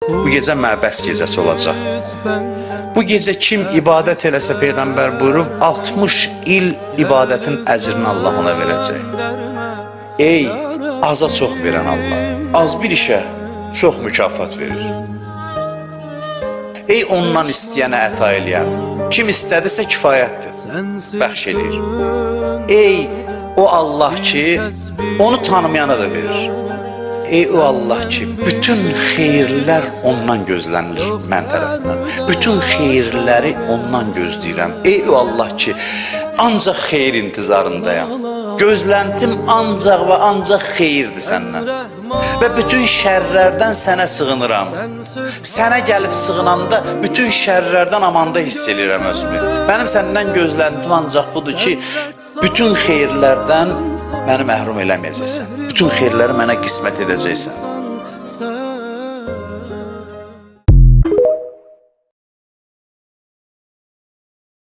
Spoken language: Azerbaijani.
Bu gecə məbəs gecəsi olacaq. Bu gecə kim ibadət eləsə, Peyğəmbər buyurub, 60 il ibadətin əcrini Allah ona verəcək. Ey aza çox verən Allah, az bir işə çox mükafat verir. Ey ondan istəyənə əta eləyən, kim istədisə kifayətdir, bəxş eləyir. Ey o Allah ki, onu tanımayana da verir. Ey o Allah ki, bütün xeyirlər ondan gözlənilir mən tərəfindən. Bütün xeyirləri ondan gözləyirəm. Ey o Allah ki, ancaq xeyir intizarındayam. Gözləntim ancaq və ancaq xeyirdir səndən. Və bütün şərlərdən sənə sığınıram. Sənə gəlib sığınanda bütün şərlərdən amanda hiss eləyirəm özümü. Mənim səndən gözləntim ancaq budur ki, bütün xeyirlərdən məni məhrum eləməyəcəksən. Bütün xeyirləri mənə qismət edəcəksən.